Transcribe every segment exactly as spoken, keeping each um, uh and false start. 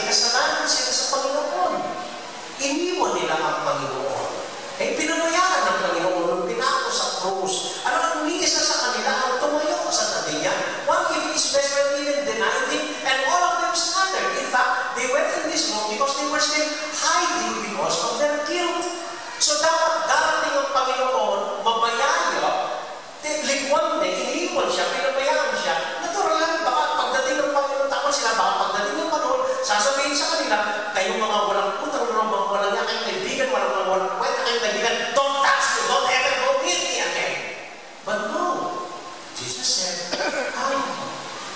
Kasalanan sila sa Panginoon. Iniwan nila ang Panginoon. Eh, pinabayaan ng Panginoon nung pinako sa krus. Ano ang isa sa kanila ang tumayo sa tabi niya? One of his best friend even denied him, and all of them scattered. In fact, they went in this room because they were still hiding because of their guilt. So, dapat darating ang Panginoon, mabayaya, Ti-, likuan ne, iniwan siya, pinabayaan siya. Natural lang, baka pagdating ng Panginoon, tama sila, baka pagdating ng Panginoon, sasabihin sa kanila, "Kayong mga walang utang na loob, mga walang niya, kayong kaibigan, walang, walang, walang kwenta, kayong kaibigan, don't touch me, don't ever go near me again." But no, Jesus said, "Come,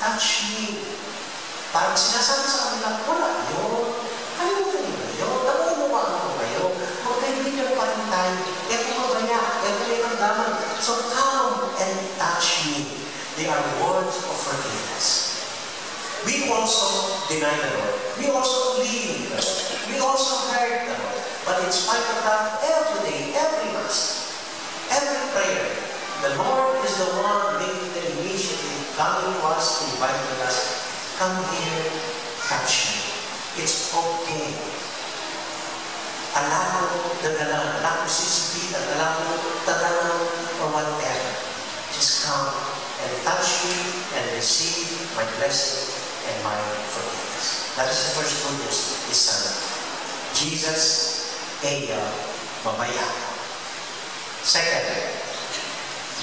touch me." Parang sinasabi sa kanila, "Wala yun. Kalimutan niyo na yun. Nauunawaan ko kayo. Magkaibigan pa rin tayo. E ko mabaya, e ko mairamdaman. So come and touch me." They are words of forgiveness. We also deny the Lord. We also leave the Lord. We also hurt the Lord. But in spite of that, every day, every Mass, every prayer, the Lord is the one making the initiative, coming to us, inviting us, "Come here, touch me. It's okay. Ala kung dadalan, ala kung sisipitan, ala kung tatangan, or whatever. Just come and touch me and receive my blessing and my forgiveness." That is the first good news this Sunday. Jesus, e ya mabaya. Second,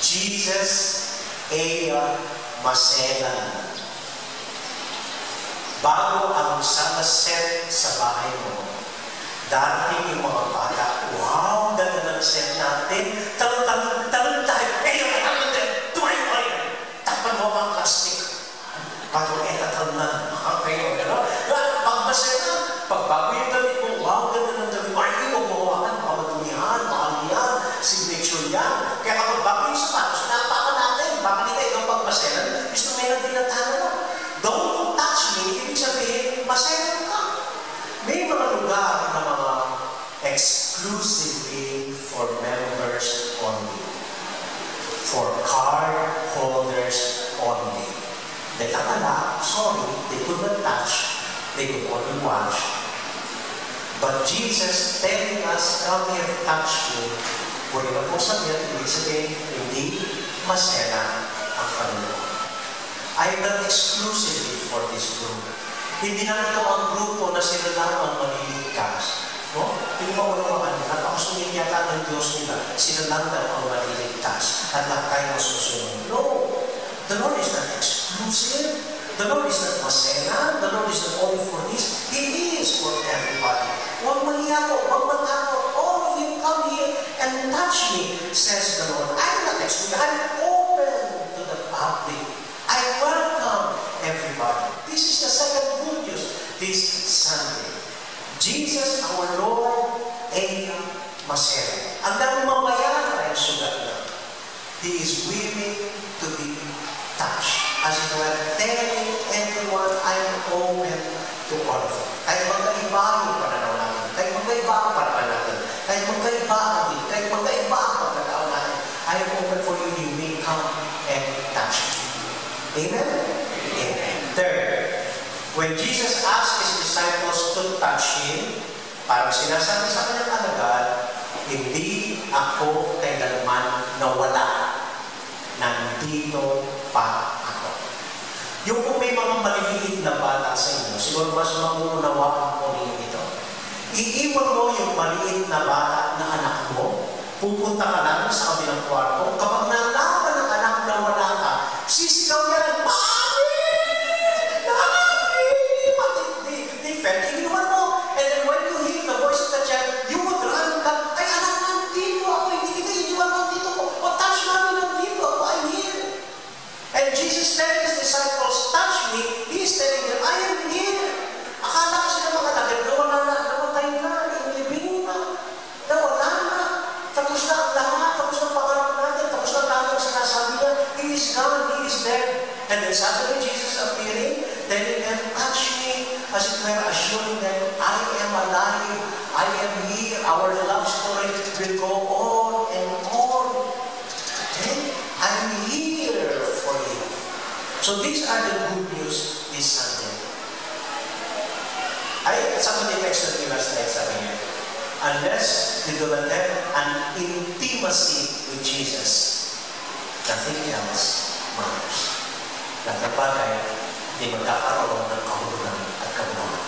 Jesus, e ya maselan. Bago ang sala set sa bahay mo, darating yung mga bata, "Wow, ganda ng set natin. Talon, talon, talon tayo. E ya, talon tayo. Tumayo kayo. Takpan mo ang plastic." Bago e tatalnan. Okay, ano? Pag maselan, pag bago yung damit mo, "Wow, ganda ng damit mo. Ay, huwag mo hawakan. Baka madumihan, baka ano yan. Signature yan." Kaya kapag bago yung sapatos, inapakan natin. Baka di kayo pag maselan, gusto mo yung dinatana mo. "Don't touch me," ibig sabihin, maselan ka. May mga lugar na mga exclusively for members only, for card holders only. They are not, sorry, they could not touch, they could only watch. But Jesus telling us, "Come here, touch me," pwede na po sabihin, ibig sabihin, hindi maselan ang Panginoon. I am not exclusively for this group. Hindi lang ito ang grupo na sila lang ang maliligtas. No? Yung maunawaan, napakasungit yata ng Diyos nila, sila lang daw ang maliligtas at lahat tayo masusunod. No! The Lord is not exclusive. The Lord is not maselan. The Lord is not only for this. He is for everybody. Huwag mahiya po, huwag matakot. All of you come here and touch me, says the Lord. I'm not exclusive. I'm open to the public. I welcome everybody. This is the second good news this Sunday. Jesus, our Lord, e ya maselan. Ang dami mamayara ang sugat na. He is willing to be touched. As it were, telling everyone, "I am open to all of you." Kahit magkaiba yung pananaw natin, kahit magkaiba ang pananaw natin, kahit magkaiba ang, kahit magkaiba ang pagkatao natin, "I am open for you, you may come and touch me." Amen? Amen. Third, when Jesus asked his disciples to touch him, parang sinasabi sa kanyang alagad, "Hindi ako kailanman nawala. Nandito pa ako." Yung kung may mga maliliit na bata sa inyo, siguro mas maunawaan po ninyo ito. Iiwan mo yung maliit na bata na anak mo, pupunta ka lang sa kabilang kwarto, kapag nalaman ng anak na wala ka, sisigaw yan, "Mommy! Daddy!" Pati di, di, pwede iwan mo. And then when you hear the voice of the child, you would run back, "Ay, anak, nandito ako, hindi kita iniwan, nandito ako. O, touch, Mommy, nandito ako, I'm here." And Jesus telling his disciples, "Touch me," he is telling them, "I am here." Akala kasi ng mga takip na wala na, namatay na, inibing na, na wala na. Tapos na ang lahat, tapos na ang pangarap natin, tapos na ang lahat ng sinasabi niya. He is gone, he is dead. And then suddenly Jesus appearing, telling them, "Touch me," as it were, assuring them, "I am alive, I am here." Our love story will go on and on. Okay? I'm here for you. So these are the good news this Sunday. Sa mga text na pinasa, sabi niya, "Unless you do not have an intimacy with Jesus, nothing else matters." Lahat ng bagay, di magkakaroon ng kahulugan at kabuuan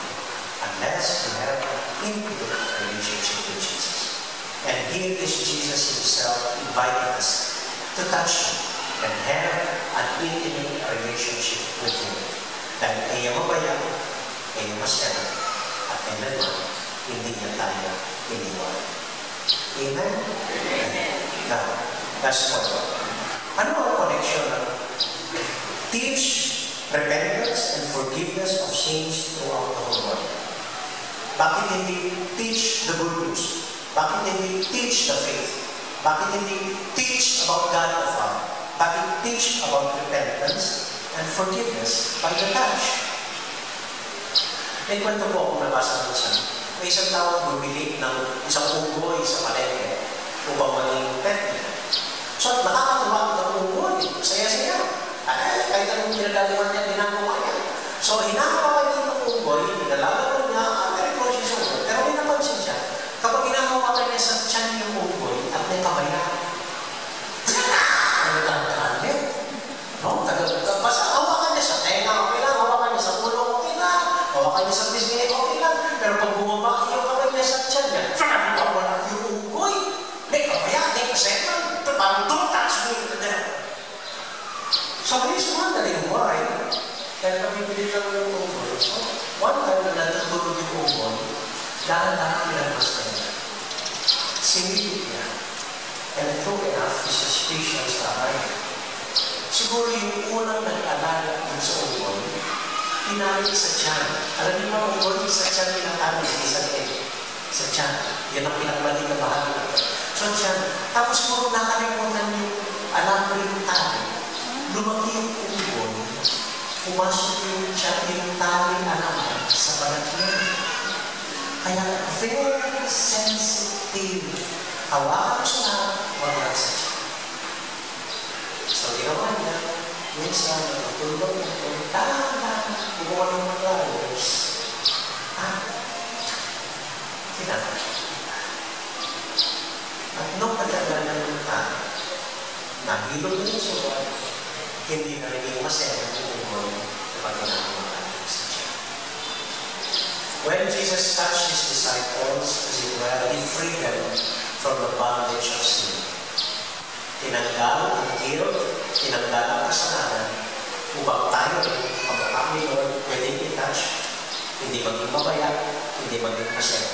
unless you have an intimate relationship with Jesus. And here is Jesus himself inviting us to touch him and have an intimate relationship with him. Dahil e ya mabaya, e ya masera, at kailanman hindi niya tayo iniwan. Amen? Now, last point. Ano ang koneksyon ng teach repentance and forgiveness of sins throughout the whole world? Bakit hindi teach the good news? Bakit hindi teach the faith? Bakit hindi teach about God the Father? Bakit teach about repentance and forgiveness by the touch? May kwento po akong nabasa minsan. May isang tao bumili ng isang unggoy sa palengke upang maging pet niya. So, nakakatuwa ang unggoy. Saya-saya. Ay, kahit anong pinagdalawan niya, ginagawa niya. So, hinahawakan niya itong unggoy, nilalaro niya, ah, very close siya sa unggoy. Pero may napansin siya, kapag hinahawakan niya sa tiyan yung unggoy at may pabaya, ano ka, no? Tagal, basta hawakan niya sa tenga, okay lang. Hawakan niya sa ulo, okay lang. Hawakan niya sa pisngi, okay lang. Pero pag bumaba yung kamay niya sa tiyan niya, wala yung unggoy. May pabaya, may paseman. Parang two touch me. So, here's one that I why. Dahil nabibili lang ng unggoy. So, one time na natutulog yung unggoy, dahan-dahan pinagmasdan niya. Sinilip niya. And true enough, his suspicions are right. Siguro yung unang nag-alaga dun sa unggoy, tinali sa tiyan. Alam niyo ba, unggoy, sa tiyan tinatali, hindi sa leeg. Sa tiyan. Yan ang pinakamaliit na bahagi ng tiyan. So, tiyan. Tapos siguro nakalimutan yung alambre yung tali. Lumaki yung unggoy. Pumasok yung tiyan, yung tali, alambre sa balat niya. Kaya very sensitive. Hawakan mo sa lahat, wag lang sa tiyan. So, ginawa niya, minsan, natutulog ako, dahan-dahan, kumuha ng pliers. Ah, kinakain. At nung nagtanggal na yung tali, nahilom na yung sugat, hindi na naging masaya yung unggoy kapag hinahawakan niya sa tiyan. When Jesus touched his disciples, as it were, he freed them from the bondage of sin. Tinanggal ang guilt, tinanggal ang kasalanan, upang tayo rin, kamukha ni Lord, pwedeng i-touch, hindi maging mabaya, hindi maging masaya.